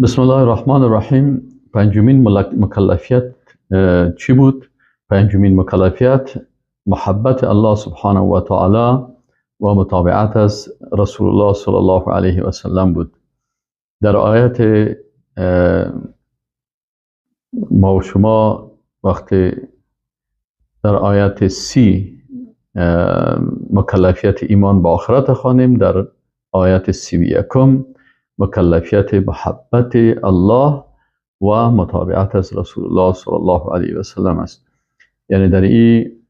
بسم الله الرحمن الرحیم. پنجمین مکلفیت چی بود؟ پنجمین مکلفیت محبت الله سبحانه و تعالی و متابعت از رسول الله صلی الله علیه و سلم بود. در آیت ما و شما وقتی در آیت 30 مکلفیت ایمان به آخرت خوانیم، در آیت 31 مکلفیت محبت الله و متابعت از رسول الله صلی الله علیه و سلم است. یعنی در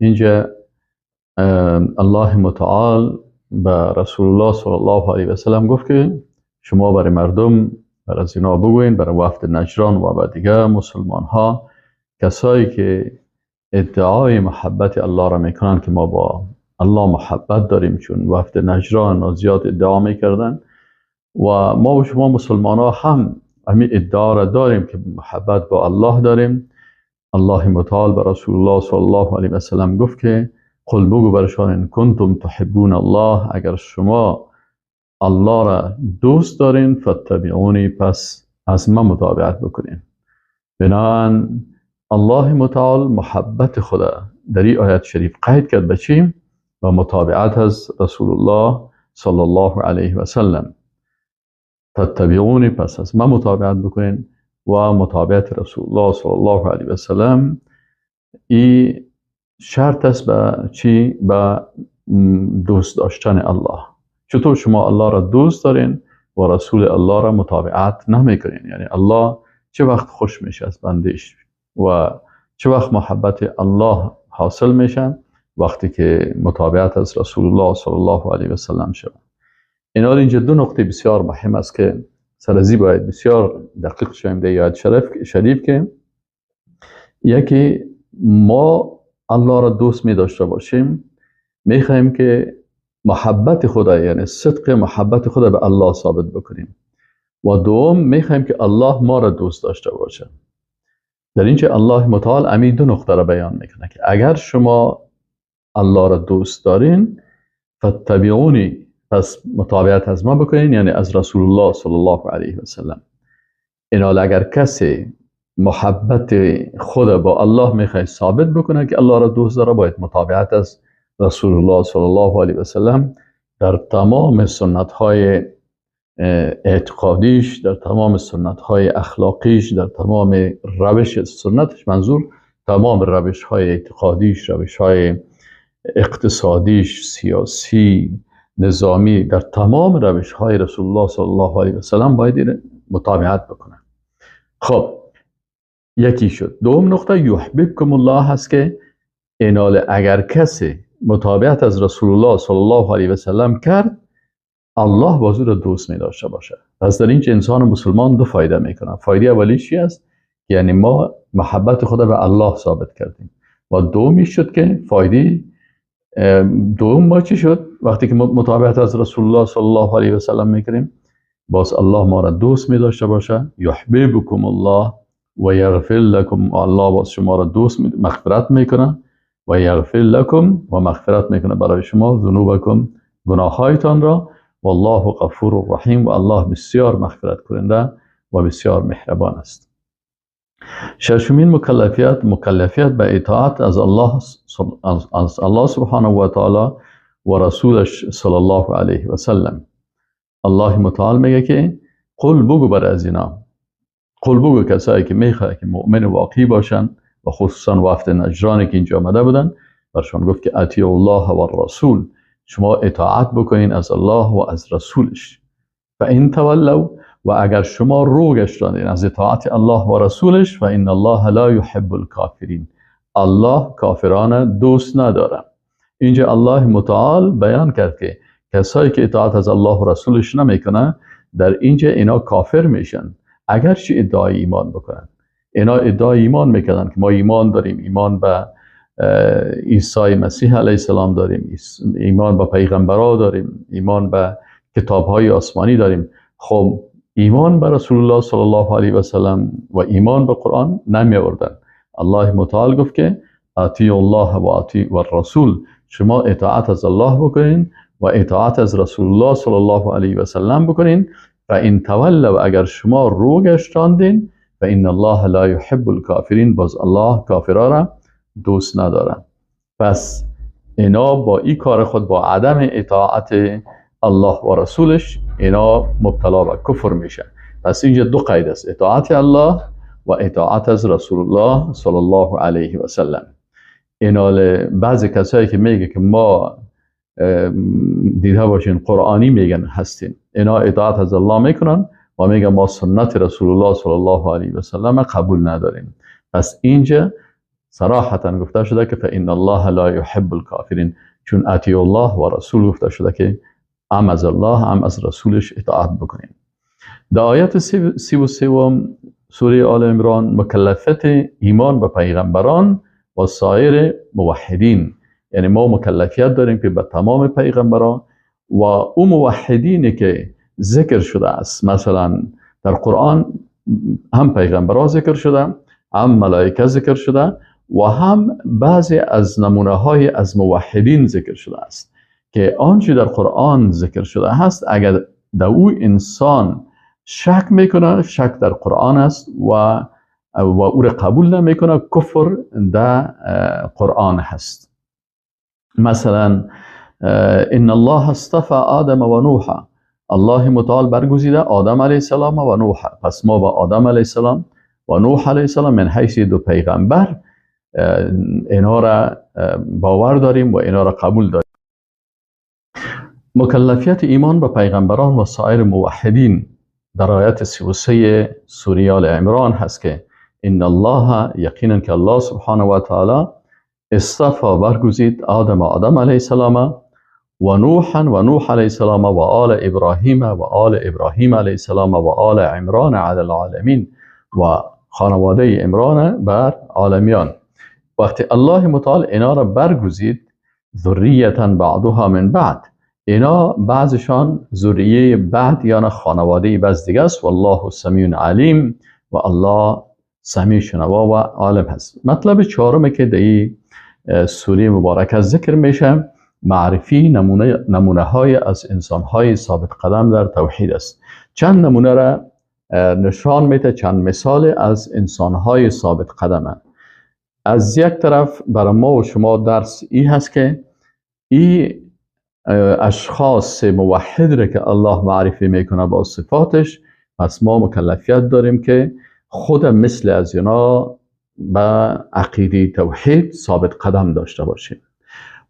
اینجا الله متعال به رسول الله صلی الله علیه و سلم گفت که شما برای مردم، بر از اینا بگوین، برای وفد نجران و به دیگه مسلمان ها، کسایی که ادعای محبت الله را میکنن که ما با الله محبت داریم، چون وفد نجران زیاد ادعا میکردن و ما و شما مسلمان ها هم همین ادعا را داریم که محبت با الله داریم. الله متعال به رسول الله صلی الله علیه و سلم گفت که قل، بگو برشان، ان کنتم تحبون الله، اگر شما الله را دوست دارین، فاتبعونی، پس از من متابعت بکنین. بنابراین الله متعال محبت خدا در این آیت شریف قید کرد به چی؟ و متابعت از رسول الله صلی الله علیه و سلم. فاتبعونی، پس از من متابعت بکنین و متابعت رسول الله صلی الله علیه و سلم ای شرط است به چی؟ به دوست داشتن الله. چطور شما الله را دوست دارین و رسول الله را متابعت نمیکنین؟ یعنی الله چه وقت خوش میشه از بندش و چه وقت محبت الله حاصل میشن؟ وقتی که متابعت از رسول الله صلی الله علیه و سلم شود. اینا اینجا دو نقطه بسیار مهم است که سرزی باید بسیار دقیق شویم در یاد شریف که یکی ما الله را دوست می داشته باشیم، می خواهیم که محبت خدا، یعنی صدق محبت خدا به الله ثابت بکنیم، و دوم می خواهیم که الله ما را دوست داشته باشه. در اینجا الله متعال امی دو نقطه را بیان میکنه که اگر شما الله را دوست دارین، فاتبعونی، پس متابعت از ما بکنین، یعنی از رسول الله صلی الله علیه و سلم. اینال اگر کسی محبت خود با الله میخواد ثابت بکنه که الله را دوست داره، باید متابعت از رسول الله صلی الله علیه و سلم در تمام سنت های اعتقادیش، در تمام سنت های اخلاقیش، در تمام روش سنتش، منظور تمام روش های اعتقادیش، روش های اقتصادیش، سیاسی، نظامی، در تمام روش های رسول الله صلی الله علیه و سلم باید متابعت بکنه. خب یکی شد. دوم نقطه یحببکم الله هست که اینال اگر کسی متابعت از رسول الله صلی الله علیه و سلم کرد، الله باز او را دوست می داشته باشه. پس در اینجا انسان مسلمان دو فایده میکنه. فایده اولی چی است؟ یعنی ما محبت خود به الله ثابت کردیم. و دومی شد که فایده دوم ما چی شد؟ وقتی که متابعت از رسول الله صلی الله علیه و سلم میکنیم، باز الله ما را دوست می داشته باشه. یحببکم الله و یغفر لکم، الله باز شما را دوست مغفرت میکنه، و یغفر لکم، و مغفرت میکنه برای شما، ذنوبکم، گناهایتان را، والله غفور رحیم، و الله بسیار مغفرت کننده و بسیار مهربان است. ششمین مکلفیت، مکلفیت به اطاعت از الله سبحانه و تعالی و رسولش صلی الله علیه و سلم. الله متعال میگه که قل، بگو بر از اینا، قل، بگو کسایی که میخواه که مؤمن واقعی باشن و خصوصا وفد نجرانی که اینجا آمده بودن، برشان گفت که اطیعوا الله و الرسول، شما اطاعت بکنین از الله و از رسولش. فان تولوا، و اگر شما رو گشتاندین از اطاعت الله و رسولش، فان الله لا یحب الکافرین، الله کافران دوست نداره. اینجا الله متعال بیان کرد که کسایی که اطاعت از الله و رسولش نمیکنه، در اینجا اینا کافر میشن، اگرچه ادعای ایمان بکنن. اینا ادعای ایمان میکردن که ما ایمان داریم، ایمان به عیسی مسیح علیه السلام داریم، ایمان به پیغمبرا داریم، ایمان به کتابهای آسمانی داریم. خب ایمان به رسول الله صلی الله علیه و سلم و ایمان به قرآن نمی آوردن. الله متعال گفت که اطیعوا الله و اطیعوا الرسول، شما اطاعت از الله بکنین و اطاعت از رسول الله صلی الله علیه و سلم بکنین. فان تولوا، اگر شما رو گشتاندین، فان الله لا یحب الکافرین، باز الله کافرها را دوست نداره. پس اینا با این کار خود، با عدم اطاعت الله و رسولش، اینا مبتلا به کفر میشن. پس اینجا دو قید است: اطاعت الله و اطاعت از رسول الله صلی الله علیه و سلم. اینا بعضی کسایی که میگه که ما دیده باشین قرآنی میگن هستیم، اینا اطاعت از الله میکنن و میگن ما سنت رسول الله صلی الله علیه و سلم قبول نداریم. پس اینجا صراحتا گفته شده که فان الله لا یحب الکافرین، چون اطیع الله و رسول گفته شده که هم از الله هم از رسولش اطاعت بکنیم. در آیت 33 سوره آل عمران مکلفت ایمان به پیغمبران و سایر موحدین، یعنی ما مکلفیت داریم که به تمام پیغمبران و او موحدینی که ذکر شده است، مثلا در قرآن هم پیغمبران ذکر شده، هم ملائکه ذکر شده و هم بعضی از نمونه های از موحدین ذکر شده است که آنچه در قرآن ذکر شده هست اگر در او انسان شک میکنه، شک در قرآن است و او را قبول نمیکنه، کفر در قرآن هست. مثلا ان الله اصطفى آدم و نوح، الله متعال برگزیده آدم علیه السلام و نوح. پس ما با آدم علیه السلام و نوح علیه السلام من حیث دو پیغمبر اینا را باور داریم و اینا را قبول داریم. مکلفیت ایمان به پیغمبران و سایر موحدین در آیت 33 سوره آل عمران هست که ان الله، یقینا که الله سبحانه و تعالی اصطفى برگزید آدم آدم علیه السلام و نوحا و نوح علیه السلام و آل ابراهیم و آل ابراهیم علیه السلام و آل عمران علی العالمین و خانواده عمران بر عالمیان. وقتی الله متعال اینا را برگزید، ذریتا بعضها من بعد، اینا بعضشان ذریه بعد یعنی خانواده بعض دیگه است. والله سمیع علیم، و الله سمیع شنوا و عالم هست. مطلب چهارم که در این سوره مبارکه ذکر میشه، معرفی نمونه های از انسان های ثابت قدم در توحید است. چند نمونه را نشان میده، چند مثال از انسان های ثابت قدم. از یک طرف برای ما و شما درس ای هست که ای اشخاص موحد را که الله معرفی میکنه با صفاتش، پس ما مکلفیت داریم که خود مثل از اینا به عقیده توحید ثابت قدم داشته باشیم.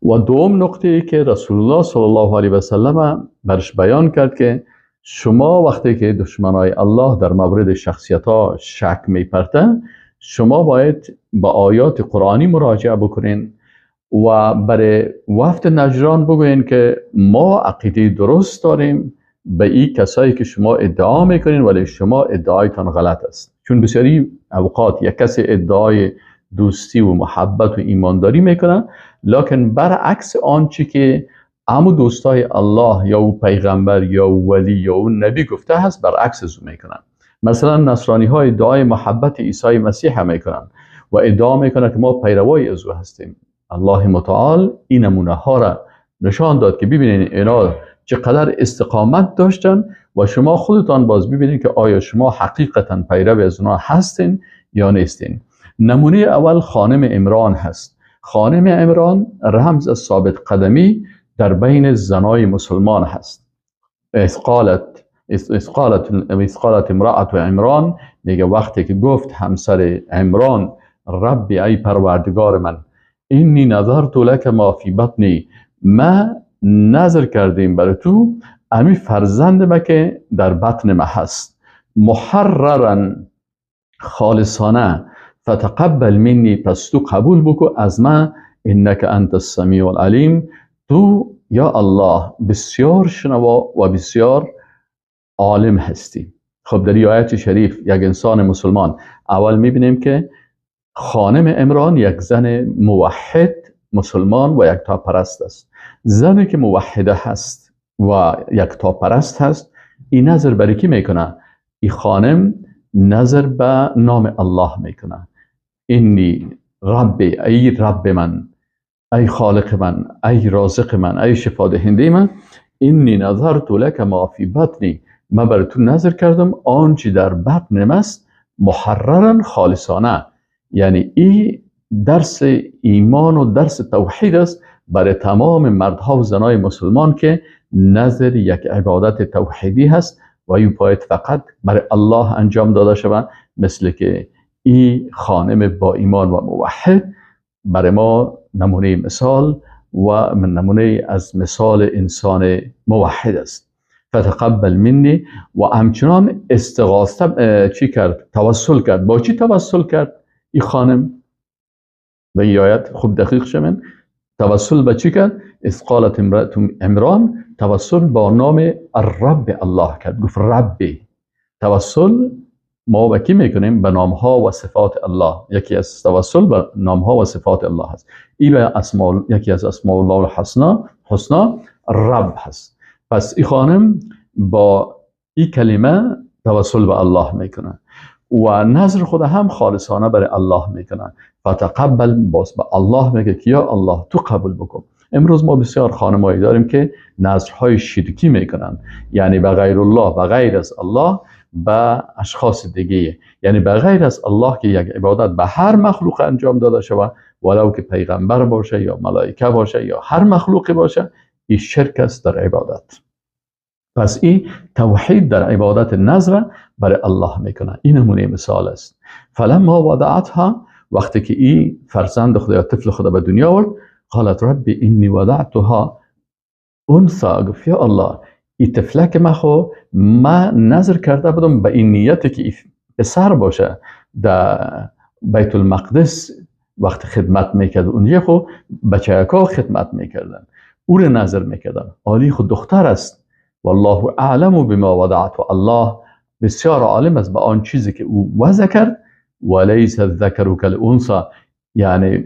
و دوم نقطه ای که رسول الله صلی الله علیه و سلم برش بیان کرد که شما وقتی که دشمنای الله در مورد شخصیت ها شک میپرتن، شما باید با آیات قرآنی مراجعه بکنین و برای وفد نجران بگوین که ما عقیده درست داریم به این کسایی که شما ادعا میکنین، ولی شما ادعایتان غلط است. چون بسیاری اوقات یک کسی ادعای دوستی و محبت و ایمانداری میکنه، لکن برعکس آنچه که امو دوستای الله یا او پیغمبر یا او ولی یا او نبی گفته هست، برعکس از او میکنن. مثلا نصرانی ها ادعای محبت عیسی مسیح میکنن و ادعا میکنن که ما پیروای از او هستیم. الله متعال این نمونه ها را نشان داد که ببینید اینا چقدر استقامت داشتن و شما خودتان باز ببینید که آیا شما حقیقتا پیرو از اونا هستین یا نیستین. نمونه اول خانم عمران هست. خانم عمران رمز از ثابت قدمی در بین زنای مسلمان هست. اذ قالت امرأة عمران، میگه وقتی که گفت همسر عمران ربی ای پروردگار من، اینی نظرت لک ما فی بطنی، ما نظر کردیم برای تو امی فرزند ما که در بطن ما هست، محررا خالصانه، فتقبل منی، پس تو قبول بکو از من، انک انت السمیع العلیم، تو یا الله بسیار شنوا و بسیار عالم هستی. خب در آیت شریف یک انسان مسلمان اول میبینیم که خانم عمران یک زن موحد مسلمان و یکتاپرست است. زنی که موحده هست و یکتاپرست هست، این نظر برای کی میکنه؟ این خانم نظر به نام الله میکنه. اینی ربی، ای رب من، ای خالق من، ای رازق من، ای شفا دهنده من، اینی نظرت لک ما فی بطنی، من برای تو نذر کردم آنچه در بطنم است محررا خالصانه. یعنی این درس ایمان و درس توحید است برای تمام مردها و زنای مسلمان که نذر یک عبادت توحیدی هست و این باید فقط برای الله انجام داده شود، مثل که این خانم با ایمان و موحد برای ما نمونه مثال و من نمونه از مثال انسان موحد است. فتقبل منی، و همچنان استغاثه چی کرد؟ توسل کرد. با چی توسل کرد این خانم؟ به این آیت خوب دقیق شمن. توسل به چی کرد؟ اذ قالت امرأة عمران، توسل با نام الرب الله کرد، گفت ربی. توسل ما به کی میکنیم؟ به نام ها و صفات الله. یکی از توسل به نام ها و صفات الله هست. این به اسماء، یکی از اسماء الله الحسنا، حسنا رب هست. پس این خانم با این کلمه توسل به الله میکنه و نظر خود هم خالصانه برای الله میکنه. فتقبل، باز به الله میگه که یا الله تو قبول بکن. امروز ما بسیار خانمایی داریم که نظرهای شرکی میکنن، یعنی به غیر الله، به غیر از الله، به اشخاص دیگه، یعنی به غیر از الله که یک عبادت به هر مخلوق انجام داده شود، ولو که پیغمبر باشه یا ملائکه باشه یا هر مخلوقی باشه، این شرک است در عبادت. پس این توحید در عبادت نظر برای الله میکنه. این نمونه مثال است. فلما وضعتها، وقتی که این فرزند خدا یا طفل خدا به دنیا آورد، قالت ربی انی وضعتها انثی، گفت یا الله این طفلک ما خو ما نظر کرده بودم به این نیت که پسر باشه، در بیت المقدس وقت خدمت میکرد، اونجا خو بچه‌ها خدمت میکردن، او رو نظر میکردن، آلی خود دختر است. والله اعلم بما وضعت، و الله بسیار عالم است به آن چیزی که او وضع کرد. ولیس الذکر کالانثی، یعنی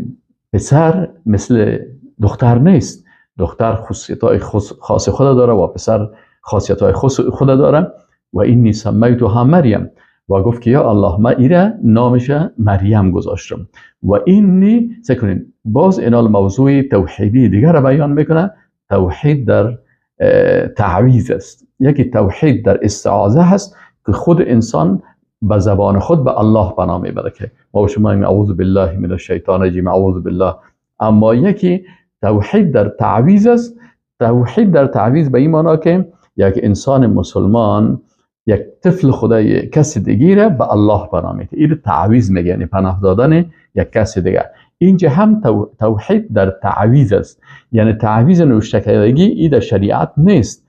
پسر مثل دختر نیست، دختر خصوصیت‌های خاص خود داره و پسر خاصیت‌های خود داره. و اینی سمیتها مریم، و گفت که یا الله ما ایره نامش مریم گذاشتم. و اینی سکنین، باز اینال موضوع توحیدی دیگر را بیان میکنه. توحید در تعویذ است، یکی توحید در استعاذه هست که خود انسان به زبان خود به الله پناه میبره که ما شما اعوذ بالله من الشیطان الرجیم، اعوذ بالله. اما یکی توحید در تعویذ است. توحید در تعویذ به این معنا که یک انسان مسلمان یک طفل خدای کسی دیگه به الله پناه میده، این تعویذ میگه، یعنی پناه دادن یک کسی دیگه. اینجا هم توحید در تعویذ است، یعنی تعویذ نوشته کردگی ای در شریعت نیست.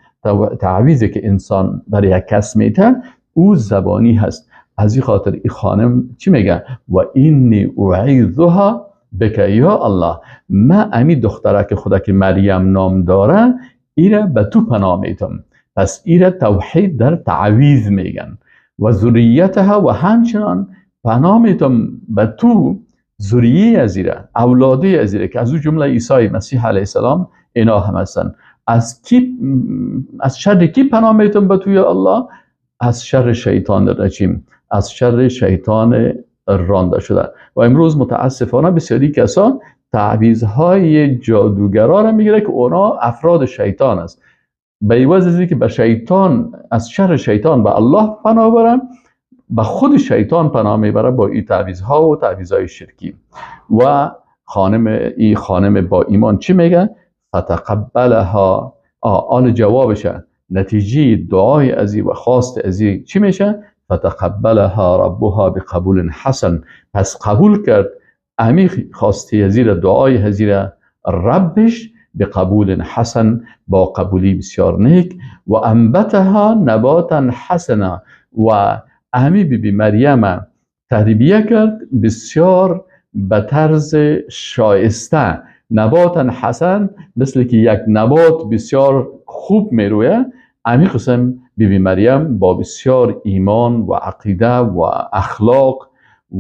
تعویذی که انسان برای یک کس میده او زبانی هست. از این خاطر این خانم چی میگه؟ و اینی اعیذها بک یا الله، ما امی دختره که خدا که مریم نام داره ایره به تو پناه میتم. پس ایره توحید در تعویذ میگن. و ذریتها، و همچنان پناه میتم به تو ذریه از ایره، اولاده از ایره که از او جمله عیسی مسیح علیه السلام اینا هم هستن. از شر کی پناه میتم به تو یا الله؟ از شر شیطان رجیم، از شر شیطان رانده شده. و امروز متاسفانه بسیاری کسان تعویذهای جادوگرا را میگیره که اونا افراد شیطان است. به عوض از اینکه به شیطان، از شر شیطان به الله پناه برن، به خود شیطان پناه میبره با این تعویذها و تعویذهای شرکی. و خانم، این خانم با ایمان چی میگه؟ فتقبلها، آن جوابشه، نتیجه دعای ازی و خواست ازی چی میشه؟ فتقبلها ربها بقبول حسن. پس قبول کرد امی خواسته ازی را، دعای ازی را ربش به قبول حسن، با قبولی بسیار نیک. و انبتها نباتا حسنا، و امی بی بی مریم تربیه کرد بسیار به طرز شایسته. نباتا حسن مثل که یک نبات بسیار خوب میرویه، امی قسم بی بی مریم با بسیار ایمان و عقیده و اخلاق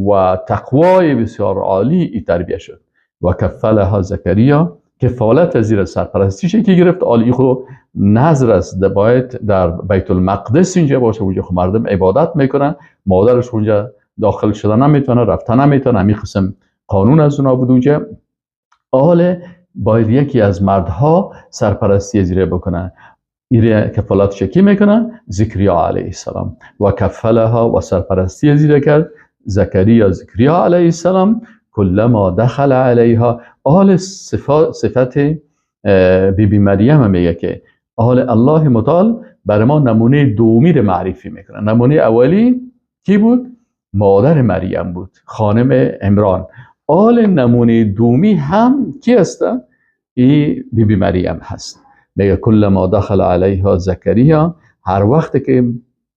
و تقوای بسیار عالی ای تربیه شد. و کفلها زکریا، کفالت زیر سرپرستیش که گرفت. عالی خو نظر است باید در بیت المقدس اینجا باشه، اونجا خو مردم عبادت میکنن، مادرش اونجا داخل شده نمیتونه، رفته نمیتونه، همین قسم قانون از اونا بود اونجا. آل باید یکی از مردها سرپرستی زیر بکنه. ایره کفالت شکی میکنه زکریا علیه السلام و کفلها و سرپرستی زیره کرد زکریا زکریا علیه السلام. کلما دخل علیها، آل صفت بی بی مریم میگه که آل الله متعال برای ما نمونه دومی رو معرفی میکنه. نمونه اولی کی بود؟ مادر مریم بود، خانم عمران. آل نمونه دومی هم کی هست؟ ای بی بی مریم هست. میگه کلما دخل علیها زکریا، هر وقت که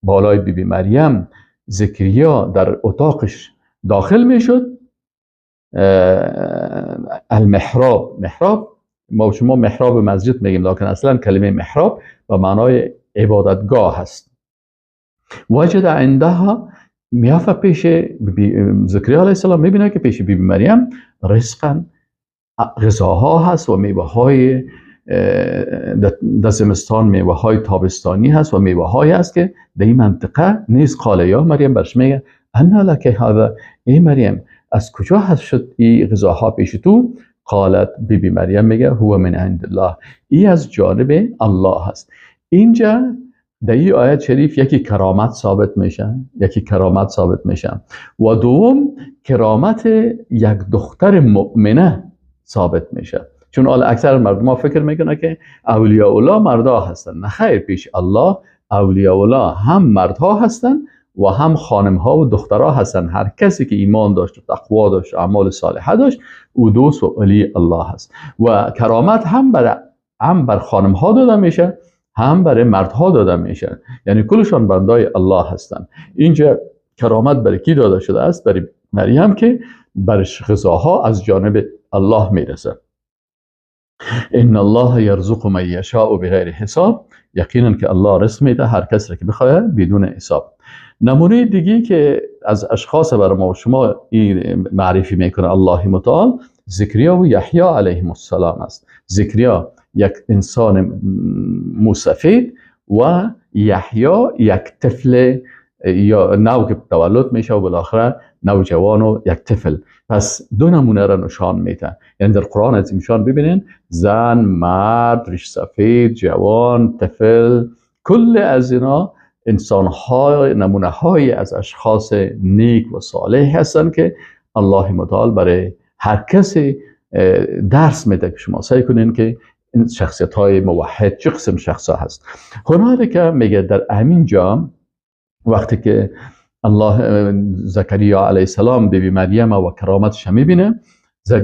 بالای بی بی مریم زکریا در اتاقش داخل میشد، المحراب، محراب ما شما محراب مسجد میگیم، لکن اصلا کلمه محراب به معنای عبادتگاه هست. وجد عندها، میافه پیش زکریا علیه السلام، میبینه که پیش بی بی مریم رزقا، غذاها هست و میوه های در زمستان، میوه های تابستانی هست و میوه های هست که در این منطقه نیست. قال یا مریم، برش میگه انا لک هذا، ای مریم از کجا هست شد این غذاها پیش تو؟ قالت، بی بی مریم میگه هو من عند الله، ای از جانب الله هست. اینجا در این آیت شریف یکی کرامت ثابت میشه، یکی کرامت ثابت میشه و دوم کرامت یک دختر مؤمنه ثابت میشه. چون حال اکثر مردم ها فکر میکنه که اولیاء الله مردا هستن. نه خیر، پیش الله اولیاء الله هم مردها هستن و هم خانم ها و دخترها هستن. هر کسی که ایمان داشت و تقوا داشت و اعمال صالحه داشت، او دوست و ولی الله هست. و کرامت هم بر خانم ها داده میشه، هم برای مردها داده میشه، یعنی کلشان بندای الله هستن. اینجا کرامت برای کی داده شده است؟ برای مریم که برش غذاها از جانب الله میرسه. ان الله یرزق من یشاء بغیر حساب، یقینا که الله رزق میده هر کس را که بخواد بدون حساب. نمونه دیگه که از اشخاص برای ما و شما این معرفی میکنه الله متعال، زکریا و یحیی علیهم السلام است. زکریا یک انسان موسفید و یحیی یک طفل یا نو که تولد میشه و بالاخره نوجوان و یک طفل. پس دو نمونه را نشان میده. یعنی در قرآن از نشان ببینین زن، مرد، ریش سفید، جوان، طفل، کل از اینا انسان های نمونه های از اشخاص نیک و صالح هستند که الله متعال برای هر کسی درس میده که شما سعی کنین که این شخصیت های موحد چه قسم شخص ها هست. هنالک میگه در همین جا وقتی که الله زکریا علیه السلام بیبی مریم و کرامتش میبینه،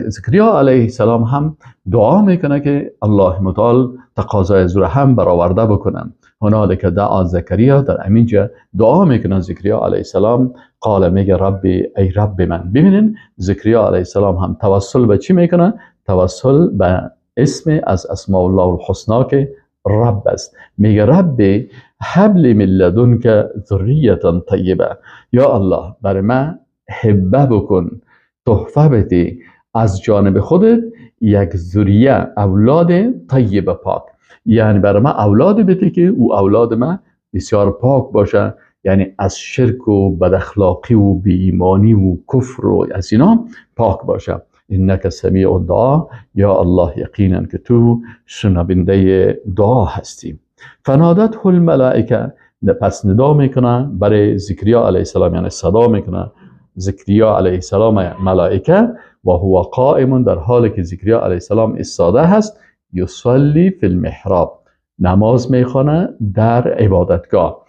زکریا علیه السلام هم دعا میکنه که الله متعال تقاضای از او هم برآورده بکنه. هنالک دعا زکریا، در همین جا دعا میکنه زکریا علیه السلام. قال، میگه ربی، ای رب من. ببینین زکریا علیه السلام هم توسل به چی میکنه؟ توسل به اسم از اسماء الله الحسنا که رب است. میگه ربی هب لی من لدنک ذریة طیبه، یا الله برای من هبه بکن، تحفه بده از جانب خودت یک ذریه، اولاد طیبه پاک. یعنی برای من اولاد بده که او اولاد من بسیار پاک باشه، یعنی از شرک و بداخلاقی و بی‌ایمانی و کفر و از اینا پاک باشه. انک سمیع الدعا، یا الله یقینا که تو شنونده دعا هستی. فنادته الملائکه، پس ندا میکنه برای زکریا علیه السلام، یعنی صدا میکنه زکریا علیه السلام ملائکه، و هو قائم، در حالی که زکریا علیه السلام ایستاده هست، یصلی فی المحراب، نماز میخوانه در عبادتگاه.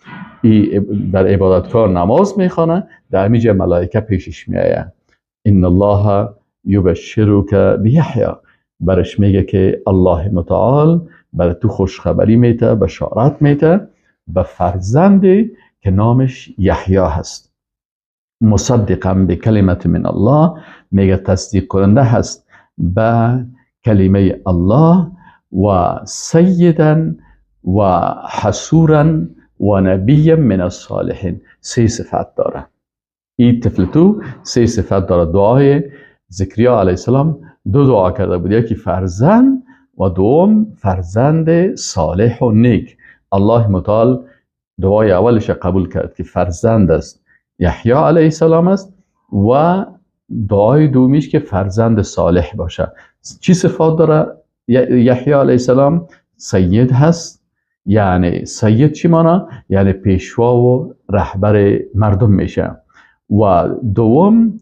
در عبادتگاه نماز میخوانه، در همینجا ملائکه پیشش میآید. ان الله یبشرک بیحیی، برش میگه که الله متعال بر تو خوشخبری میته، بشارت میته به فرزندی که نامش یحیی هست. مصدقا بکلمت من الله، میگه تصدیق کننده هست به کلمه الله، و سیدا و حصورا و نبیا من الصالحین. سه صفت داره این طفل، تو سه صفت داره. دعای زکریا علیه السلام دو دعا کرده بود، یکی فرزند و دوم فرزند صالح و نیک. الله متعال دعای اولش قبول کرد که فرزند است، یحیی علیه السلام است، و دعای دومیش که فرزند صالح باشه. چی صفات داره یحیی علیه السلام؟ سید هست، یعنی سید چی مانا؟ یعنی پیشوا و رهبر مردم میشه. و دوم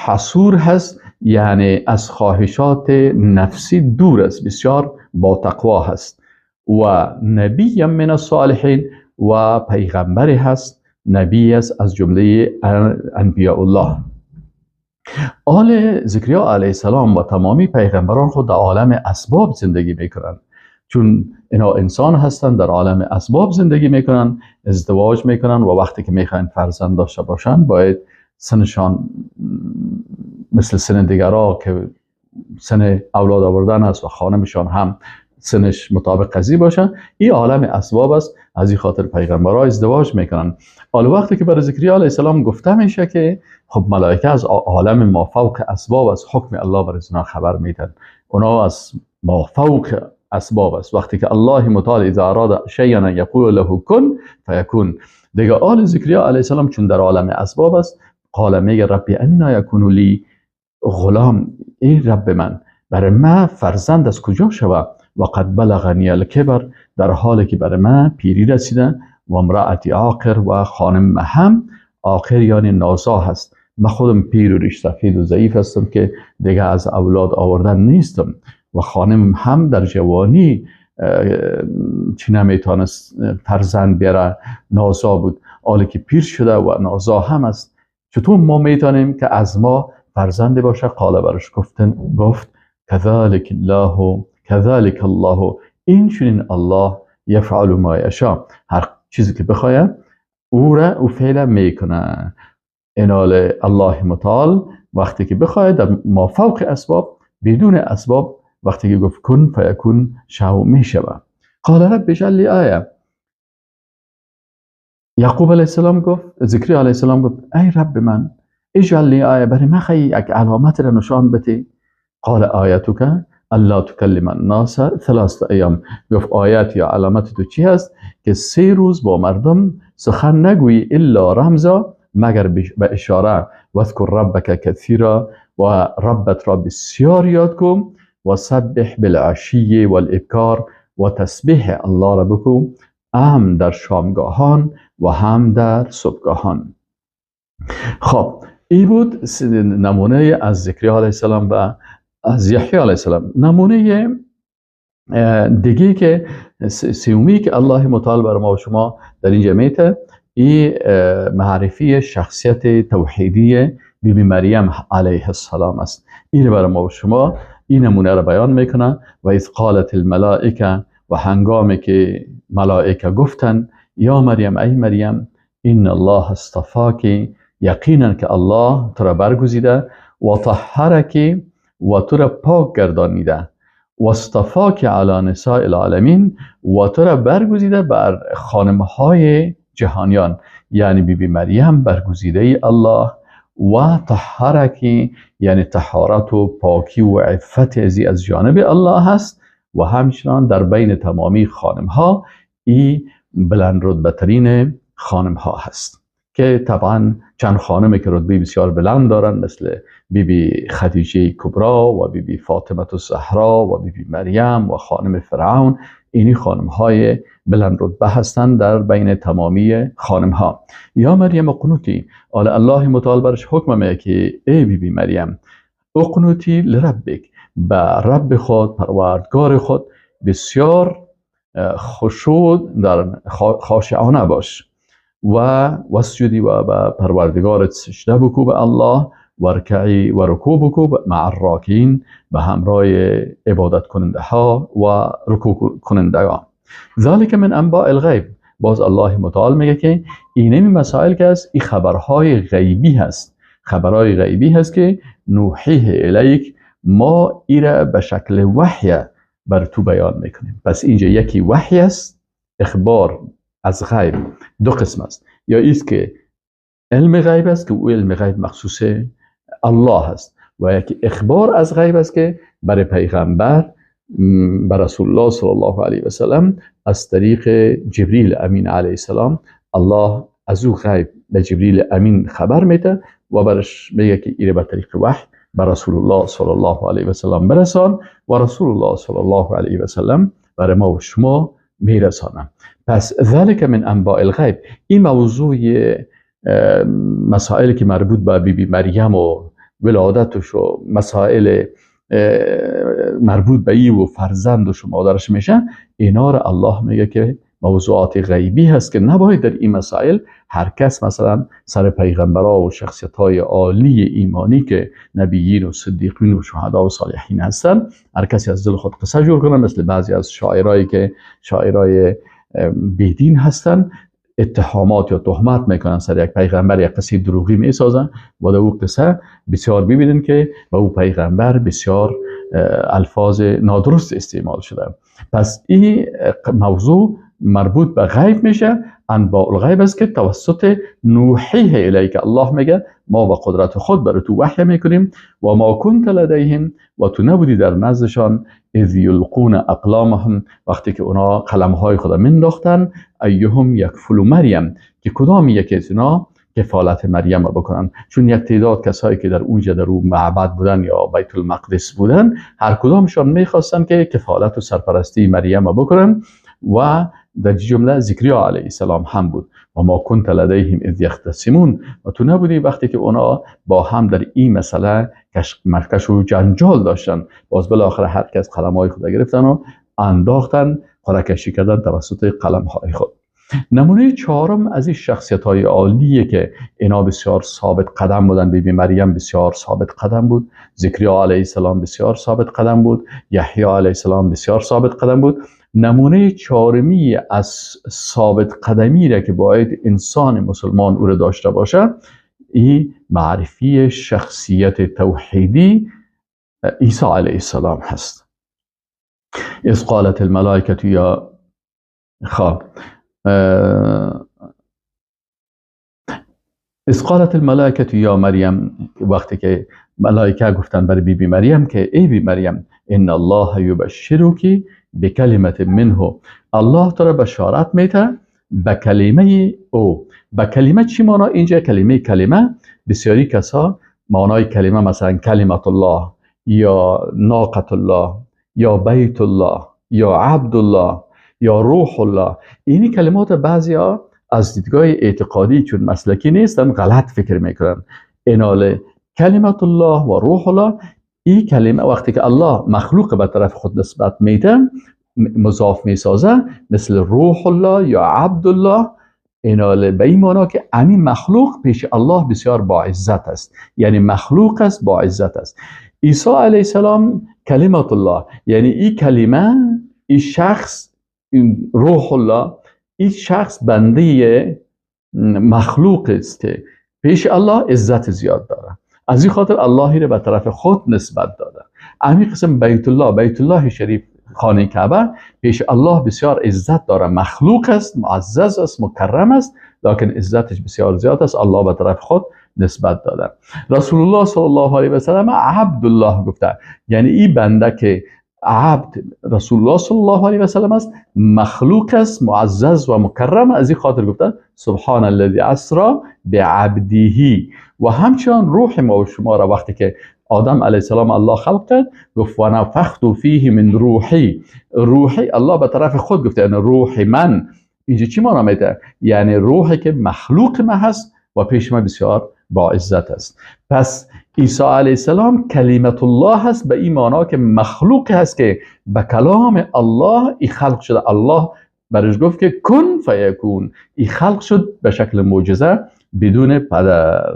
حصور هست، یعنی از خواهشات نفسی دور است، بسیار با تقوا هست. و نبی من الصالحین، و پیغمبر هست، نبی است از جمله انبیاء الله. آل زکریا علیه السلام و تمامی پیغمبران خود در عالم اسباب زندگی میکنند، چون اینا انسان هستند، در عالم اسباب زندگی میکنن، ازدواج میکنن و وقتی که میخواین فرزند داشته باشن باید سنشان مثل سن دیگرا که سن اولاد آوردن است و خانمشان هم سنش مطابق قضیه باشه. این عالم اسباب است، از این خاطر پیغمبرها ازدواج میکنن. حالا وقتی که برای زکریا علیه السلام گفته میشه که خب ملائکه از عالم مافوق اسباب از حکم الله برای اونا خبر میدن، اونا از مافوق اسباب است. وقتی که الله متعال اذا اراد شیئا یقول له کن فیکون. دیگه آل زکریا علیه السلام چون در عالم اسباب است، قال میگه ربی انا یکون لی غلام، ای رب من، برای من فرزند از کجا شود؟ و قد بلغنی الکبر، در حالی که برای من پیری رسیده، و امرأتی عاقر، و خانم هم عاقر یعنی نازا هست. من خودم پیر و ریش سفید و ضعیف هستم که دیگه از اولاد آوردن نیستم، و خانم هم در جوانی چی نمیتونست فرزند بیاره، نازا بود. حالی که پیر شده و نازا هم است، چطور ما میتونیم که از ما فرزند باشه؟ قال برش گفت کذالک الله، کذالک الله، این چنین الله یفعل ما یشاء، هر چیزی که بخواه او را او فعل میکنه. انال الله متعال وقتی که بخواه در ما فوق اسباب، بدون اسباب، وقتی که گفت کن فیکون شو میشوه. قال رب اجعل لی آیه، یعقوب علیه السلام گفت، زکریا علیه السلام گفت ای رب من، اجعل لی آیه، برای من خیلی یک علامت را نشان بده. قال آیتک الا تکلم الناس ثلاث ایام، گفت آیت یا علامت تو چی هست؟ که 3 روز با مردم سخن نگویی الا رمزا، مگر به اشاره. واذکر ربک کثیرا، و ربت را بسیار یاد کن، و سبح بالعشی والابکار، و تسبیح الله را بکن، هم در شامگاهان و هم در صبحگاهان. خب این بود نمونه از زکریا علیه السلام و از یحیی علیه السلام. نمونه دیگه که سومی که الله متعال بر ما و شما در اینجا میته، این معرفی شخصیت توحیدی بی بی مریم علیه السلام است. این برای ما و شما این نمونه را بیان میکنه. و اذ قالت الملائکه، و هنگامی که ملائکه گفتن یا مریم، ای مریم، ان الله اصطفاک، یقینا که الله تو را برگزیده، و طهرک، و تو را پاک گردانیده، و اصطفاک علی نساء العالمین، و تو را برگزیده بر خانمهای جهانیان، یعنی بی بی مریم برگزیده الله. و طهرک یعنی طهارت و پاکی و عفت از جانب الله هست، و همچنان در بین تمامی خانمها ای بلند رتبه ترین خانم ها هست، که طبعا چند خانمی که رتبه بسیار بلند دارن مثل بی بی خدیجه کبرا و بی بی فاطمه الزهرا و بی بی مریم و خانم فرعون، اینی خانم های بلند رتبه هستند در بین تمامی خانم ها. یا مریم اقنوتی، آل الله متعال برش حکم میگه که ای بی بی مریم اقنوتی لربک، به رب خود پروردگار خود بسیار خشوع در خاشعانه باش، و وسجدی و به پروردگارت سجده بکو به الله، و رکعی و رکوع بکو مع الراکعین، به همراه عبادت کننده ها و رکوع کننده ها. ذالک من انباء الغیب، باز الله متعال میگه که اینمی مسائل که است، این خبرهای غیبی هست، خبرهای غیبی هست که نوحیه الیک، ما ایره به شکل وحی بر تو بیان میکنیم. پس اینجا یکی وحی است، اخبار از غیب دو قسم است، یا ایست که علم غیب است که او علم غیب مخصوص الله است، و یکی اخبار از غیب است که برای پیغمبر، بر رسول الله صلی الله علیه و سلم از طریق جبریل امین علیه السلام، الله از او غیب به جبریل امین خبر میده و برش میگه که ایره به طریق وحی بر رسول الله صلی الله علیه و سلم برسان، و رسول الله صلی الله علیه و سلم برای ما و شما میرسانم. پس ذلك من انباء الغیب، این موضوع مسائلی که مربوط به بی بی مریم و ولادتش و مسائل مربوط به ای و فرزندش و مادرش میشه، اینا رو الله میگه که موضوعات غیبی هست که نباید در این مسائل هر کس مثلا سر پیغمبرا و شخصیت های عالی ایمانی که نبیین و صدیقین و شهدا و صالحین هستن، هر کسی از دل خود قصه جور کنه، مثل بعضی از شاعرایی که شاعرای بیدین هستن، اتهامات یا تهمت میکنن سر یک پیغمبر، یک قصه دروغی میسازن و در او قصه بسیار ببینن که با او پیغمبر بسیار الفاظ نادرست استعمال شده. پس این موضوع مربوط به غیب میشه، انباء الغیب است که توسط نوحیه الیک، الله میگه ما با قدرت خود برای تو وحی میکنیم، و ما کنت لدیهم، و تو نبودی در نزدشان، اذ یلقون اقلامهم، وقتی که اونا قلمهای خود منداختن، ایهم یکفل مریم، که کدام یکی از اونا کفالت مریم را بکنن، چون یک تعداد کسایی که در اونجا در اون معبد بودن یا بیت المقدس بودن، هر کدامشان میخواستن که کفالت و سرپرستی مریم را بکنن و در جمله زکریا علیه السلام هم بود. و ما کنت لدیهم اذ یختصمون، و تو نبودی وقتی که اونا با هم در این مسئله کشمکش و جنجال داشتن. باز بالاخره هر کس قلم‌های خود گرفتن و انداختن، قرعه کشی کردن توسط قلم‌های خود. نمونه چهارم از این شخصیت‌های عالیه که اینا بسیار ثابت قدم بودن. بیبی مریم بسیار ثابت قدم بود، زکریا علیه السلام بسیار ثابت قدم بود، یحیی علیه السلام بسیار ثابت قدم بود. نمونه چهارمی از ثابت قدمی را که باید انسان مسلمان او را داشته باشه، این معرفی شخصیت توحیدی عیسی علیه السلام هست. اذ قالت الملائکه یا خب اذ قالت الملائکه یا مریم، وقتی که ملائکه گفتن برای بی بی مریم که ای بی مریم، ان الله یبشرک بکلمة منه، الله تو را بشارت میده به کلمه او. به کلمه چی معنا؟ اینجا کلمه کلمه بسیاری کسا معنای کلمه مثلا کلمت الله یا ناقة الله یا بیت الله یا عبد الله یا روح الله، اینی کلمات بعضیا از دیدگاه اعتقادی چون مسلکی نیستن غلط فکر میکنن. اینال کلمت الله و روح الله، این کلمه وقتی که الله مخلوق به طرف خود نسبت میده مضاف میسازه، مثل روح الله یا عبد الله، اینال به این معنا که همین مخلوق پیش الله بسیار با عزت است، یعنی مخلوق است با عزت است. عیسی علیه السلام کلمت الله، یعنی این کلمه، این شخص، این روح الله، این شخص بنده مخلوق است که پیش الله عزت زیاد داره، از این خاطر اللهی رو به طرف خود نسبت داده. همین قسم بیت الله، بیت الله شریف، خانه کعبه پیش الله بسیار عزت داره، مخلوق است، معزز است، مکرم است، لکن عزتش بسیار زیاد است، الله به طرف خود نسبت داده. رسول الله صلی الله علیه و سلم عبدالله گفته، یعنی این بنده که عبد رسول الله صلی الله علیه و سلم است، مخلوق است، معزز و مکرم، از این خاطر گفته سبحان الذی اسری بعبده. و همچنان روح ما و شما را وقتی که آدم علیه السلام الله خلق کرد گفت و نفخت فیه من روحی، روحی الله به طرف خود گفته، یعنی روح من. اینجا چی معنا میده؟ یعنی روحی که مخلوق ما هست و پیش ما بسیار با عزت است. پس عیسی علیه السلام کلمت الله هست به این معنا که مخلوق هست که به کلام الله ای خلق شده. الله برش گفت که کن فیکون، ای خلق شد به شکل معجزه بدون پدر.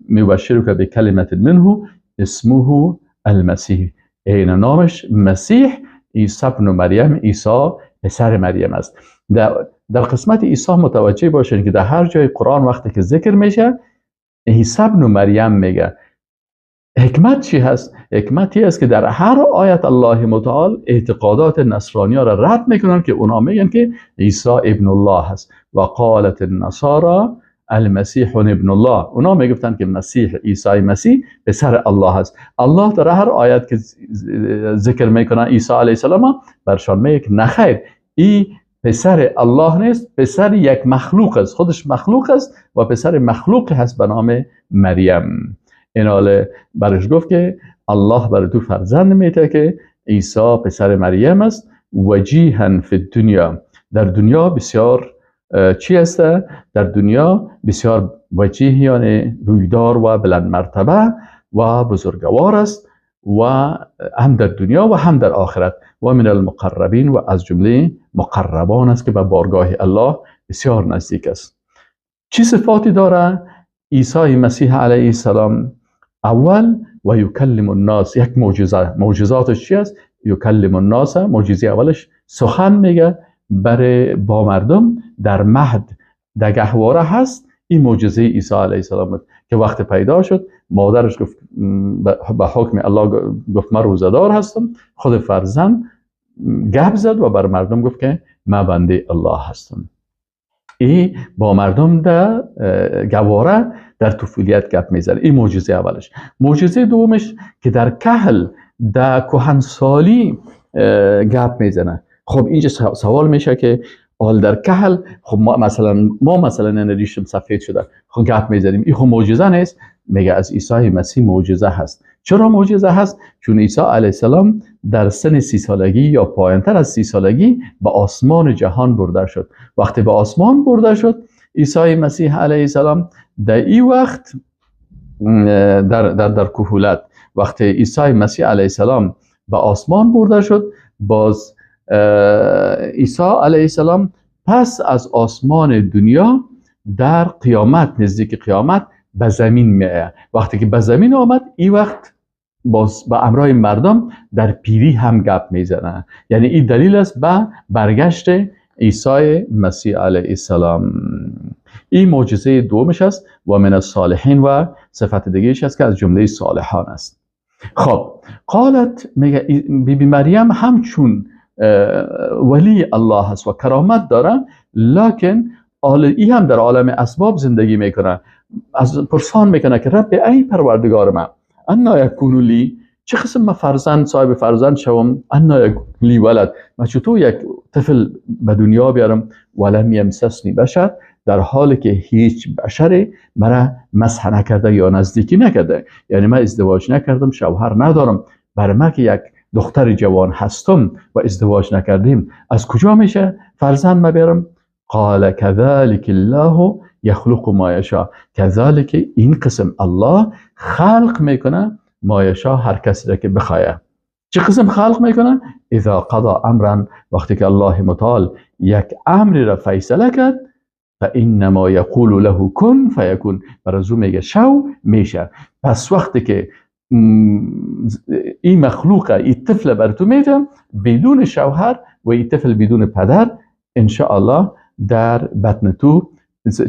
میبشرک به کلمت منه اسمه المسیح، این نامش مسیح، عیسی ابن مریم، عیسی پسر مریم است. در قسمت عیسی متوجه باشین که در هر جای قرآن وقتی که ذکر میشه عیسی ابن مریم میگه. حکمت چی هست؟ حکمتی است که در هر آیت الله متعال اعتقادات نصرانی ها را رد میکنن که اونا میگن که عیسی ابن الله هست. و قالت النصارى المسیح ابن الله، اونا میگفتن که مسیح، عیسی مسیح پسر الله هست. الله در هر آیت که ذکر میکنن عیسی علیه السلام برشان میگه نخیر، ای پسر الله نیست، پسر یک مخلوق است، خودش مخلوق است و پسر مخلوق هست به نام مریم. این حال برش گفت که الله برای تو فرزند میده که عیسی پسر مریم است. وجیها فی الدنیا، در دنیا بسیار چی است؟ در دنیا بسیار وجیه، یعنی رویدار و بلند مرتبه و بزرگوار است، و هم در دنیا و هم در آخرت، و من المقربین، و از جمله مقربان است که به بارگاه الله بسیار نزدیک است. چی صفاتی داره عیسی مسیح علیه السلام؟ اول و یکلم الناس، یک معجزه. معجزاتش چی است؟ یکلم الناس، معجزه اولش سخن میگه برای با مردم در مهد، در گهواره هست. این معجزه عیسی علیه السلام بود که وقت پیدا شد مادرش گفت به حکم الله، گفت من روزه‌دار هستم، خود فرزند گپ زد و بر مردم گفت که من بنده الله هستم. ای با مردم در گواره در طفولیت گپ میزنه. این معجزه اولش. معجزه دومش که در کهل، در کهنسالی گپ میزنه. خب اینجا سوال میشه که حال در کهل، خب ما مثلا ریشم سفید شده، خب گپ میزنیم، این خب معجزه نیست. میگه از عیسی مسیح معجزه هست. چرا معجزه هست؟ چون عیسی علیه السلام در سن 30 سالگی یا پایینتر از 30 سالگی به آسمان جهان برده شد. وقتی به آسمان برده شد عیسی مسیح علیه السلام، در این وقت در در در کهولت، وقتی عیسی مسیح علیه السلام به آسمان برده شد، باز عیسی علیه السلام پس از آسمان دنیا در قیامت، نزدیک قیامت، به زمین میآید. وقتی که به زمین آمد، این وقت باز به امرای مردم در پیری هم گپ میزنه. یعنی این دلیل است به برگشت عیسی مسیح علیه السلام. این معجزه دومش است. و من الصالحین، و صفت دیگهش است که از جمله صالحان است. خب قالت، میگه بی بی مریم همچون ولی الله است و کرامت داره، لکن ای هم در عالم اسباب زندگی میکنه. از پرسان میکنه که رب، ای پروردگار من، انا یکون لی، چه قسم من فرزند، صاحب فرزند شوم؟ انا یکون لی ولد، من چطور یک طفل به دنیا بیارم؟ ولم یمسسنی بشر، در حالی که هیچ بشری مرا مسح نکرده یا نزدیکی نکرده، یعنی من ازدواج نکردم، شوهر ندارم. برای من که یک دختر جوان هستم و ازدواج نکردیم، از کجا میشه فرزند ما بیارم؟ قال كذلك الله یخلق ما یشاء. كذلك این قسم الله خلق میکنه، ما یشاء، هر کسی را که بخواه. چه قسم خلق میکنه؟ اذا قضا امرا، وقتی که الله متعال یک امری را فیصله کرد، فانما یقول له کن فیکون، برای او میگه شو، میشه. پس وقتی که این مخلوق، این طفل بر تو میده بدون شوهر و این طفل بدون پدر، ان الله در بطن تو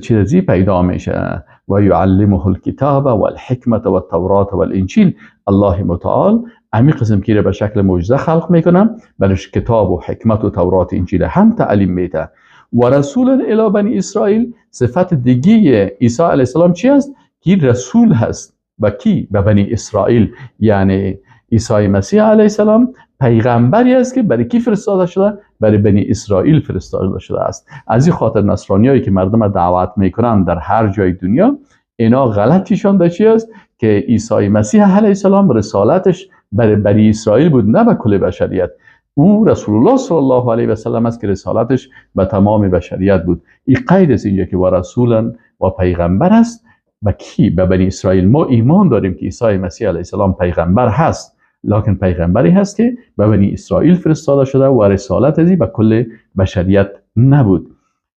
چیزی پیدا میشه. و یعلمه الکتاب والحکمت والتورات والانجیل. الله متعال امی قسم که به شکل معجزه خلق میکنه، برش کتاب و حکمت و تورات انجیل هم تعلیم میده. و رسول الی بنی اسرائیل، صفت دیگه عیسی علیه السلام چی است؟ که رسول هست. و کی؟ به بنی اسرائیل. یعنی عیسی مسیح علیه السلام پیغمبری است که برای کی فرستاده شده؟ برای بنی اسرائیل فرستاده شده است. از این خاطر نصرانیایی که مردم دعوت میکنن در هر جای دنیا، اینا غلطیشان در چی است؟ که عیسی مسیح علیه السلام رسالتش برای بنی اسرائیل بود، نه به کل بشریت. او رسول الله صلی الله علیه و سلم است که رسالتش به تمام بشریت بود. این قید است اینجا که و رسولا، و پیغمبر است. به کی؟ به بنی اسرائیل. ما ایمان داریم که عیسی مسیح علیه السلام پیغمبر هست، لکن پیغمبری هست که به بنی اسرائیل فرستاده شده و رسالت ازی به کل بشریت نبود.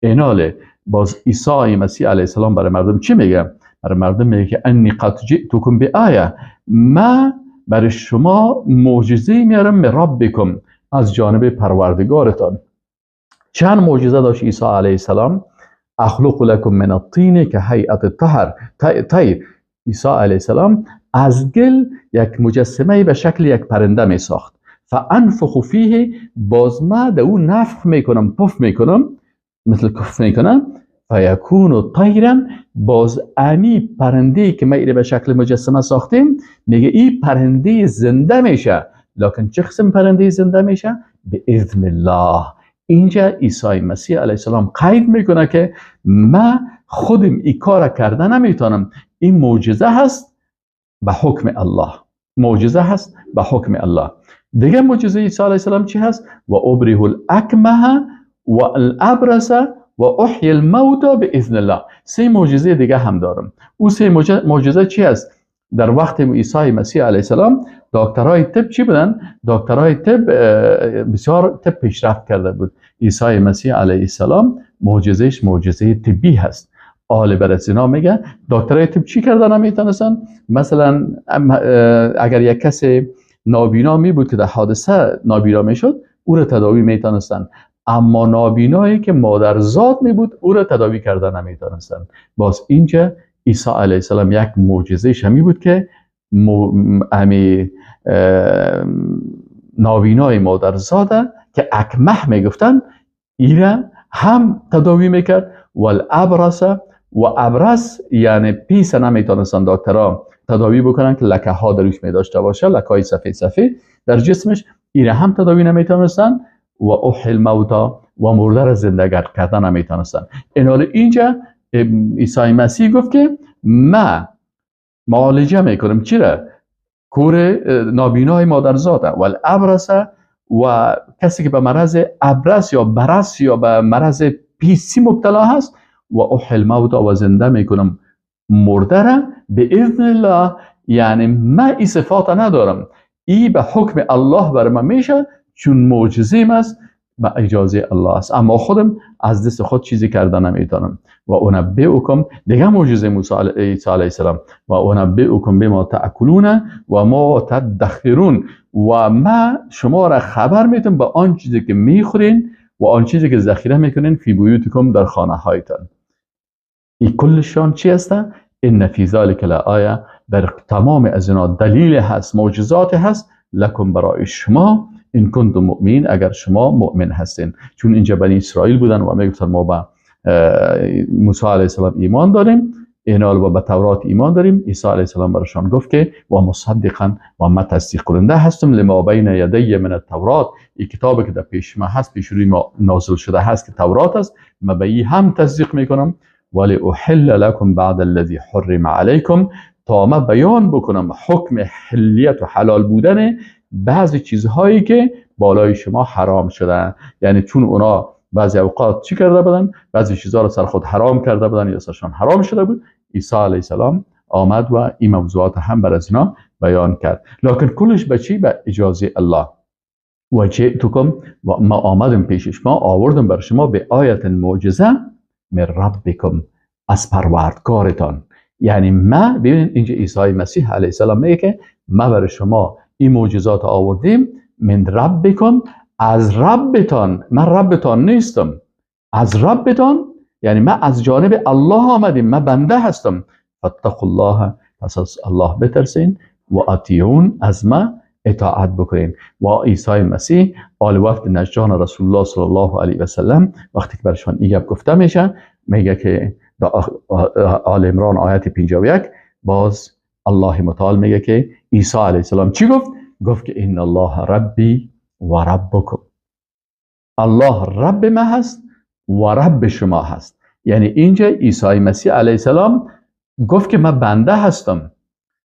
ایناله باز عیسی مسیح علیه السلام برای مردم چی میگه؟ برای مردم میگه که انی قد جئتکم بآیه، ما برای شما معجزه میارم، من ربکم، از جانب پروردگارتان. چند معجزه داشت عیسی علیه السلام؟ اخلق لکم من الطین کهیئة الطهر طیر. عیسی علیه السلام از گل یک مجسمه به شکل یک پرنده می ساخت. فانفخ فیه، باز ما در او نفخ میکنم، پف میکنم، مثل کف میکنم، فیکون طیرا، باز امی پرنده که ما ایره به شکل مجسمه ساختیم، میگه این پرنده زنده میشه. لکن چه قسم پرنده زنده میشه؟ به اذن الله. اینجا عیسی مسیح علیه السلام قید میکنه که ما خودم این کار کرده نمیتونم، این معجزه هست به حکم الله، معجزه هست به حکم الله. دیگه معجزه عیسی علیه السلام چی هست؟ و ابرئ الاکمه و الابرص و احیی الموتی باذن الله. سه معجزه دیگه هم دارم. او سه معجزه چی است؟ در وقت عیسی مسیح علیه السلام دکترای طب چی بودن؟ دکترای طب بسیار طب پیشرفت کرده بود. عیسی مسیح علیه السلام معجزهش معجزه طبی هست. آل برسینا میگه دکترای طب چی کردن نمیتونستن؟ مثلا اگر یک کسی نابینا می بود که در حادثه نابینا میشد او را تداوی میتونستن، اما نابینایی که مادرزاد می بود او را تداوی کردن نمیتونستن. باز اینجا عیسی علیه السلام یک معجزه همی بود که نابینای مادرزاده که اکمه میگفتن ایره هم تداوی میکرد. والابرص و ابرص یعنی پیس نمیتونستن دکترها تداوی بکنن که لکه ها دروش می داشته باشه، لکه های سفید سفید در جسمش، ایره هم تداوی نمیتونستن. و احیی الموتی و مرده را زنده کردن نمیتونستن. اینال اینجا عیسی مسیح گفت که ما معالجه میکنم چرا؟ کور نابینای مادرزاده و الابرص و کسی که به مرض ابرص یا برص یا به مرض پیسی مبتلا هست، و احیی الموتی و زنده میکنم مرده را باذن الله. یعنی ما این صفات ندارم، ای به حکم الله بر من میشه چون معجزه است، به اجازه الله است، اما خودم از دست خود چیزی کرده نمیتونم. و انبئکم، دیگه معجزه موسی عیسی علیه السلام، و انبئکم بما تأکلون و ما تدخرون، و ما شما را خبر میتم به آن چیزی که میخورین و آن چیزی که ذخیره میکنین، فی بیوتکم، در خانه هایتان. این کلشان چی هست؟ ان فی ذلک لآیه، در تمام از اینا دلیل هست، معجزات هست، لکم برای شما، این کنتم مؤمنین، اگر شما مؤمن هستین. چون اینجا بنی اسرائیل بودن و میگفتن ما به موسی علیه السلام ایمان داریم، اینا به تورات ایمان داریم. عیسی علیه السلام برایشان گفت که و مصدقا، و ما تصدیق کننده هستم لما بین یدی من التورات، این کتابی که در پیش ما هست، پیش روی ما نازل شده هست که تورات است، ما به این هم تصدیق میکنم. ولی احل لکم بعد الذی حرم علیکم، تا ما بیان بکنم حکم حلیت و حلال بودن بعضی چیزهایی که بالای شما حرام شدن. یعنی چون اونا بعضی اوقات چی کرده بودن؟ بعضی چیزها رو سر خود حرام کرده بودن یا سرشان حرام شده بود. عیسی علیه السلام آمد و این موضوعات هم بر از اینا بیان کرد، لکن کلش به چی؟ به اجازه الله. و جئتکم، و ما آمدم پیش شما، آوردم بر شما به آیت معجزه من ربکم، از پروردگارتان. یعنی ما، ببینید اینجا عیسی مسیح علیه السلام میگه که ما بر شما این معجزات آوردیم، من ربکم، از ربتان. من ربتان نیستم، از ربتان، یعنی من از جانب الله آمدیم، من بنده هستم. فاتقوا الله، پس از الله بترسین، و اطیعون، از ما اطاعت بکنین. و عیسی مسیح آل وفد نجران رسول الله صلی الله علیه و سلم وقتی که برشان این گپ گفته میشه، میگه که در آل عمران آیت 51 باز الله متعال میگه که عیسی علیه السلام چی گفت؟ گفت که ان الله ربی و ربکم، الله رب ما هست و رب شما هست. یعنی اینجا عیسی مسیح علیه السلام گفت که من بنده هستم،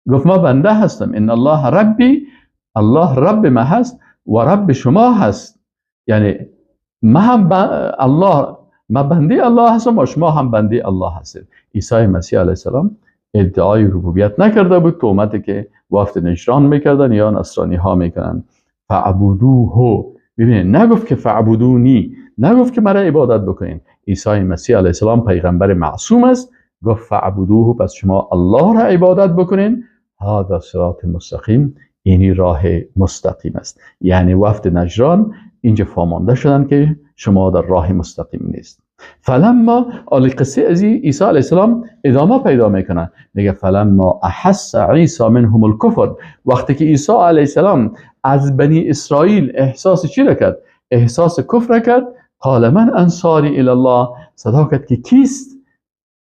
گفت ما بنده هستم، ان الله ربی، الله رب ما هست و رب شما هست. یعنی ما هم الله، ما بنده الله هستم و شما هم بنده الله هستید. عیسی مسیح علیه السلام ادعای ربوبیت نکرده بود، تهمتی که وفد نجران میکردن یا نصرانی ها میکنن. فعبدوه، ببینید نگفت که فعبدونی، نگفت که مرا عبادت بکنین. عیسی مسیح علیه السلام پیغمبر معصوم است، گفت فعبدوه، پس شما الله را عبادت بکنین. هذا صراط مستقیم، اینی راه مستقیم است. یعنی وفد نجران اینجا فامانده شدن که شما در راه مستقیم نیست. فلما آل قصه از عیسی علیه السلام ادامه پیدا میکنه، میگه فلما احس عیسی منهم الکفر، وقتی که عیسی علیه السلام از بنی اسرائیل احساس چی را کرد؟ احساس کفر کرد. قال من انصاری الی الله، صدا کرد که کیست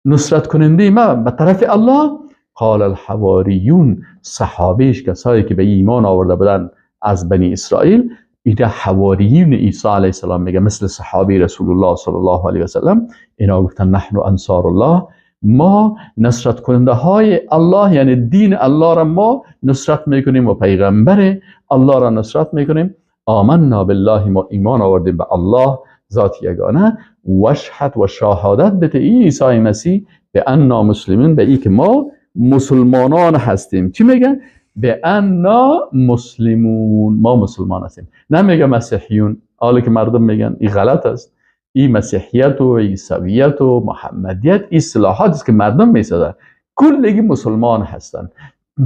نصرت کننده ما به طرف الله؟ قال الحواریون، صحابیش، کسایی که به ایمان آورده بودن از بنی اسرائیل، ایده حواریون عیسی علیه السلام میگه، مثل صحابی رسول الله صلی الله علیه و سلم، اینا گفتن نحن انصار الله، ما نصرت کننده های الله، یعنی دین الله را ما نصرت میکنیم و پیغمبر الله را نصرت میکنیم. آمنا بالله، ما ایمان آوردیم به الله ذات یگانه، وشهد و شهادت بده ای عیسی مسیح به انا مسلمین، به ای که ما مسلمانان هستیم. چی میگن؟ به انا مسلمون، ما مسلمان هستیم. نمیگه مسیحیون، حالا که مردم میگن این غلط است. این مسیحیت و عیسویت و محمدیت این اصطلاحات است که مردم میسازن، کلگی مسلمان هستند.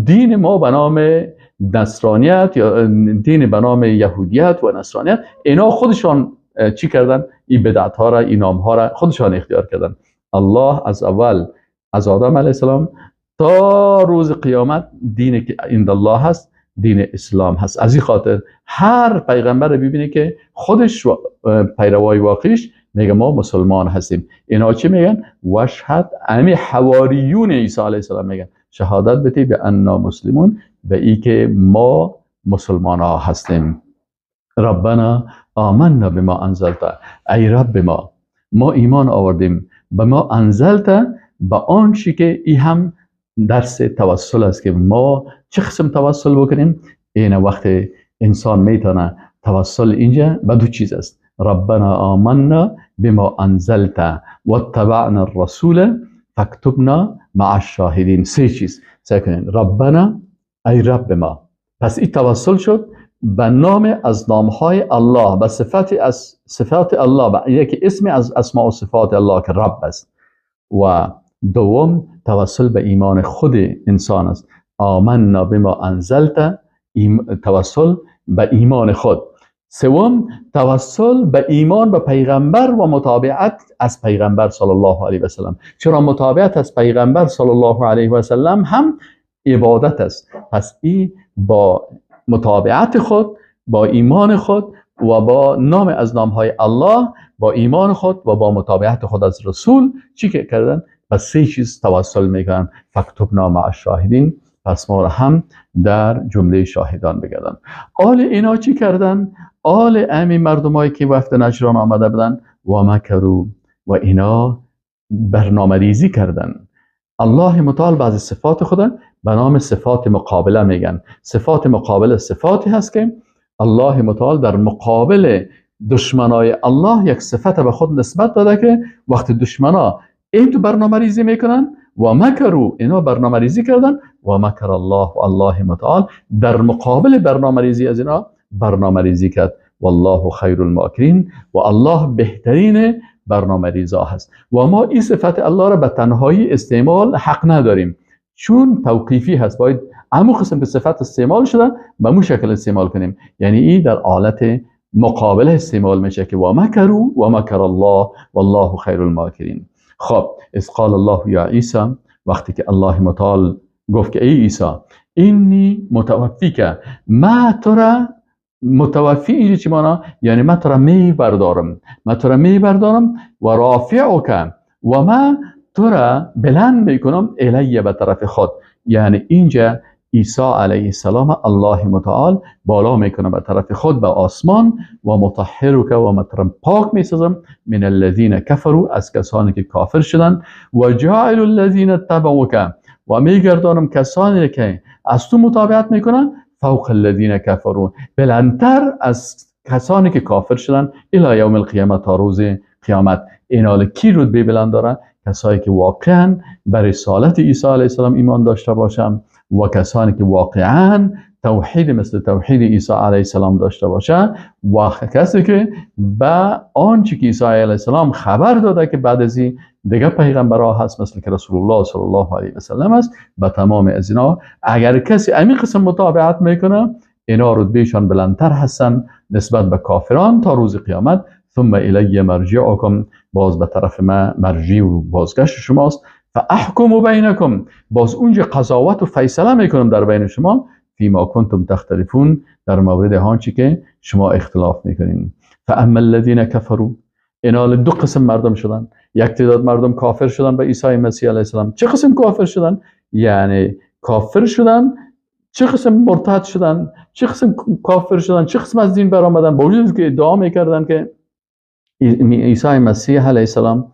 دین ما به نام نصرانیت یا دین به نام یهودیت و نصرانیت، اینا خودشان چی کردن؟ این بدعت ها را، این نام ها را خودشان اختیار کردن. الله از اول، از آدم علیه السلام تا روز قیامت، دین که عند الله هست دین اسلام هست. از این خاطر هر پیغمبر ببینه که خودش پیروای واقعیش میگه ما مسلمان هستیم. اینا چی میگن؟ وشهد، امی حواریون عیسی علیه السلام میگن شهادت بده به انا مسلمون، به ای که ما مسلمان ها هستیم. ربنا آمنا بما انزلت، ای رب ما، ما ایمان آوردیم به ما انزلت، به آنچه که ای هم درس توسل است که ما چه قسم توسل بکنیم. این وقت انسان میتونه توسل اینجا به دو چیز است: ربنا آمنا بما انزلت واتبعنا الرسول فاکتبنا مع الشاهدین. سه چیز سعی کنین. ربنا ای رب ما، پس این توسل شد به نام از نامهای الله، به صفت از صفات الله، به یکی اسم از اسماء و صفات الله که رب است. و دوم توسل به ایمان خود انسان است. آمنا بما انزلت، توسل به ایمان خود. سوم توسل به ایمان به پیغمبر و متابعت از پیغمبر صلی الله علیه و سلم. چرا متابعت از پیغمبر صلی الله علیه و سلم هم عبادت است. پس این با متابعت خود، با ایمان خود و با نام از نامهای الله، با ایمان خود و با متابعت خود از رسول چی که کردن؟ پس سه چیز توسل میکنن. فاکتبنا مع الشاهدین، پس ما را هم در جمله شاهدان بگردن. آل اینا چی کردن؟ آل امی مردمایی که وفد نجران آمده بودن و مکرو، و اینا برنامه ریزی کردن. الله متعال بعضی صفات خود به نام صفات مقابله میگن. صفات مقابله صفاتی هست که الله متعال در مقابل دشمنای الله یک صفت به خود نسبت داده که وقتی دشمنا این تو برنامه ریزی میکنن و مکرو، اینا برنامه ریزی کردن و مکر الله، و الله متعال در مقابل برنامه ریزی از اینا برنامه ریزی کرد. والله خیر الماکرین، و الله بهترین برنامه ریزا هست. و ما این صفت الله را به تنهایی استعمال حق نداریم، چون توقیفی هست، باید همون قسم به صفت استعمال شده به مو شکل استعمال کنیم. یعنی این در حالت مقابله استعمال میشه که و مکرو و مکر الله والله خیر الماکرین. خب اذ قال الله یا عیسی، وقتی که الله متعال گفت که ای عیسی اینی متوفیک، ما تو را متوفی، اینجا چی مانا؟ یعنی ما تو را می بردارم، ما تو را می بردارم و رافعک، و ما تو را بلند میکنم الیه، به طرف خود. یعنی اینجا عیسی علیه السلام الله متعال بالا میکنه به طرف خود به آسمان. و مطهرک، و مترم پاک میسازم من الذین کفروا، از کسانی که کافر شدن. و جاعل الذین اتبعوک، و میگردانم کسانی که از تو متابعت میکنن فوق الذین کفروا، بلندتر از کسانی که کافر شدن، الی یوم القیامت، تا روز قیامت. این حال کی رتبه بلند داره؟ کسایی که واقعا بر رسالت عیسی علیه السلام ایمان داشته باشن و کسانی که واقعا توحید مثل توحید عیسی علیه السلام داشته باشه، و کسی که به آنچه که عیسی علیه السلام خبر داده که بعد از این دیگه پیغمبرها هست، مثل که رسول الله صلی الله علیه و سلم است، به تمام از اینا اگر کسی همین قسم متابعت میکنه، اینا رتبهشان بلندتر هستن نسبت به کافران تا روز قیامت. ثم الی مرجعکم، باز به طرف ما مرجع و بازگشت شماست. فاحکم بینکم، باز اونجا قضاوت و فیصله میکنم در بین شما، فیما کنتم تختلفون، در مورد آنچه که شما اختلاف میکنین. فاما الذین کفروا، اینا دو قسم مردم شدن. یک تعداد مردم کافر شدن به عیسی مسیح علیه السلام. چه قسم کافر شدن؟ یعنی کافر شدن، چه قسم مرتد شدن، چه قسم کافر شدن، چه قسم از دین برآمدن، با وجود که ادعا میکردن که عیسی مسیح علیه السلام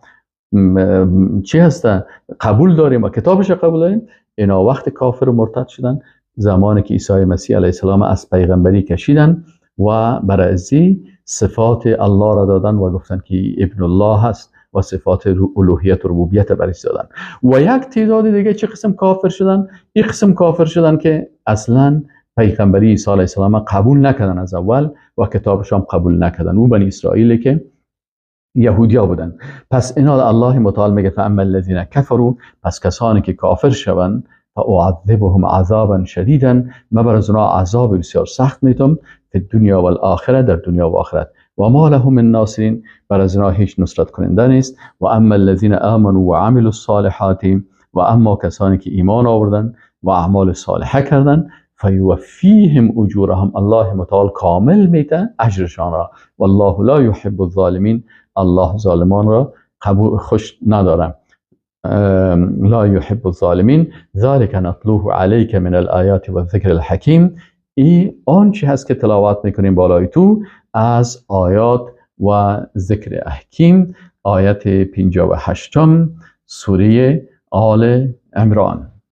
چی هسته، قبول داریم و کتابش قبول داریم. اینا وقت کافر و مرتد شدن زمانی که عیسی مسیح علیه السلام از پیغمبری کشیدن و برای ازی صفات الله را دادن و گفتن که ابن الله هست و صفات الوهیت و ربوبیت برش دادن. و یک تعداد دیگه چه قسم کافر شدن؟ این قسم کافر شدن که اصلا پیغمبری عیسی علیه السلام قبول نکردن از اول و کتابش هم قبول نکردن، او بنی اسرائیل که یهودیا بودن. پس اینا الله متعال میگه فاما الذین کفروا، پس کسانی که کافر شوند، فاعذبهم عذابا شدیدا، ما بر از اونا عذاب بسیار سخت میتم، فی الدنیا والآخره، در دنیا و آخرت، و ما لهم من ناصرین، بر از اونا هیچ نصرت کننده نیست. و اما الذین آمنوا و عملوا الصالحات، و اما کسانی که ایمان آوردن و اعمال صالحه کردن، فیوفیهم اجورهم، الله متعال کامل میده اجرشان را. والله لا یحب الظالمین، الله ظالمان را قبول خوش نداره. لا يحب الظالمین. ذلك نتلوه علیک من الآیات و الذکر الحکیم، ای آنچه هست که تلاوت میکنیم بالای تو از آیات و ذکر حکیم. آیت 58 سوره آل عمران.